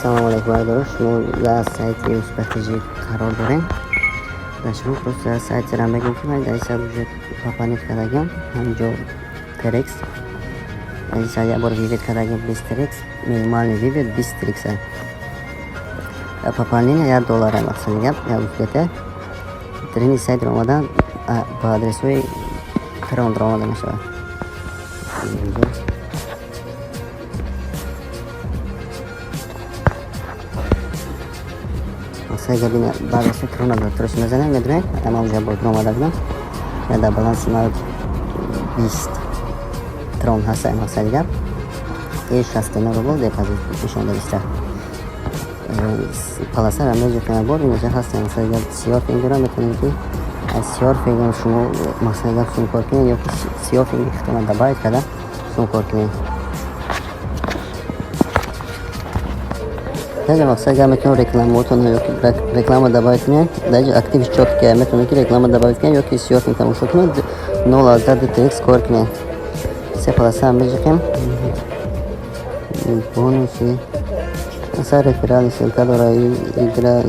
Ассалому алайкум, бародарон. Шумо дар сайти Успех қарор дорем. Дар шумо просто сайтера мегӯм, ки ман дар ин сайт уже пополнить кардагиам. Ҳаминҷо TRX. Дар ин сайт як бор вывод кардагиам 20 TRX, минимальный вывод 20 TRX. Пополнение 1 доллар, мақсади гап, як USDT. Дар ин сайт омадан ба адресҳои Трон омада мешавад. Мақсади гап ин ба адреси Трона дар мезанем, медонем, ама уже бор омада будам. Я дар баланси ман 20 Трон ҳаст, мақсади гап. И 69 рубл депозит нишон додиста. Полосара меҷухем бор инҷа ҳаст, мақсади гап, серфинг дора, метавонем ки аз серфинг шумо, мақсади гап, сум кор кунед ё ки серфинги худтона добавить карда сум кор кунед. Даҷа, мақсади гап, метавонед рекламаотон ё ки реклама добавить кунед. Даҷа актив чётки метавонед ки реклама добавить кунед ё ки серфинг тамошо кунед, 0,2 TRX кор кунед. Се полоса меҷухем. Бонуси масалан реферальный ссылка дора, игра,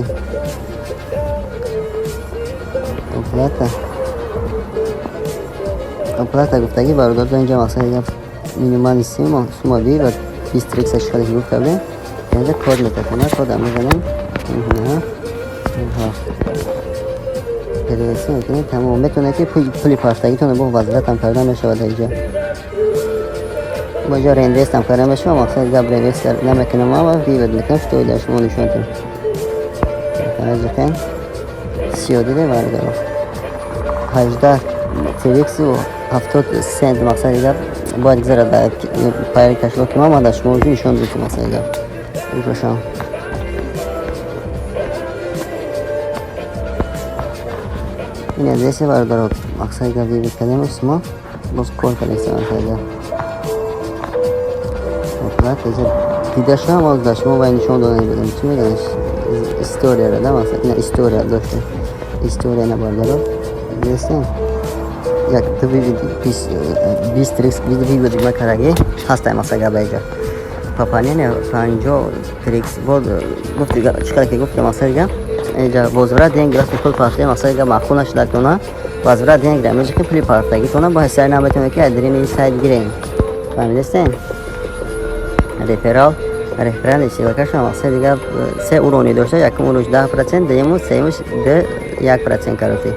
оплата. Оплата гуфтагӣ, бародарон, инҷа, мақсади гап, минимальный сумма вывод 20 TRX шихале ки гуфта будем. Инҷа код метакона, кодам мезанем. Перевести мекунем, тамом. Метавонед ки пули партагитонро бо возвратам карда мешавад дар инҷа. Бо инҷа реинвестам карда мешавад, мақсади гап, реинвест намекунам, ама вывод мекунам, что дар шумо нишон диҳам. Ҷихен сиё диде, бародарон, 18 TRX-у 70 сент, мақсади гап, бояд гузарад дар Payeer кошелёки ма. Ман дар шумо нишон додам, мақсади гап, бошам. Ин адреси, бародаро, мақсади гап, вывод кардем шумо, боз кор кардем, мақсади гап. Оплата дида шудам, боз дар шумо вай нишон дода будам. Чӣ мегӯянд, историяро да, мақсад, ина история дошта, история на, бародаро, дидастем, як ду 20 TRX вывод ма кардаги ҳастай, мақсади гап, дар инҷа пополнение 50 TRX бод гуфти, чӣ қадар ки гуфтам, мақсади гап, инҷа возврат деньги, вақте пул партои, мақсади гап, маъқул нашудатона, возврат деньги меҷа ки пули партагитона бо ҳиссаи наметавонед ки аз дарини сайт гирем, фаҳмидастем? Реферал, реферальный ссылкаша, мақсади гап, се уровни дошта: якум уровни 10%, дуюму сеюмаш 1%. Короче,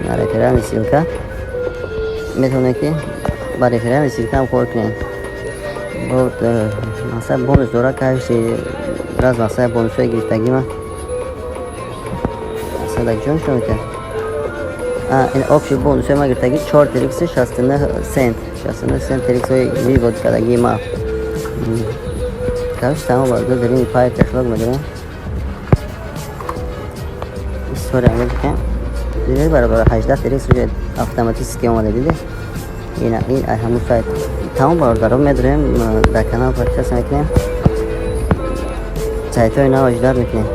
реферальный ссылка метавонед ки ба реферальный ссылкаам кор кунед. Мақсад бонус дорад, каждый раз, мақсад, бонусҳои гирифтагима, мақсад, ҷон шумо метавонед. Ин общий бонусҳои ма гирифтагӣ 4 TRX 69 сент, 69 сент TRX-ҳои вывод кардагии ма. Короче, тамом, бародар, дарини Payeer кошелёк медорем, история мебикем. Дидед, бародар, 18 TRX уже автоматически омада, диде? Ин ҳамун сайт. Тамом, бародаро, медорем, дар канал подписаться мекунем, сайтҳои нав ждать мекунем.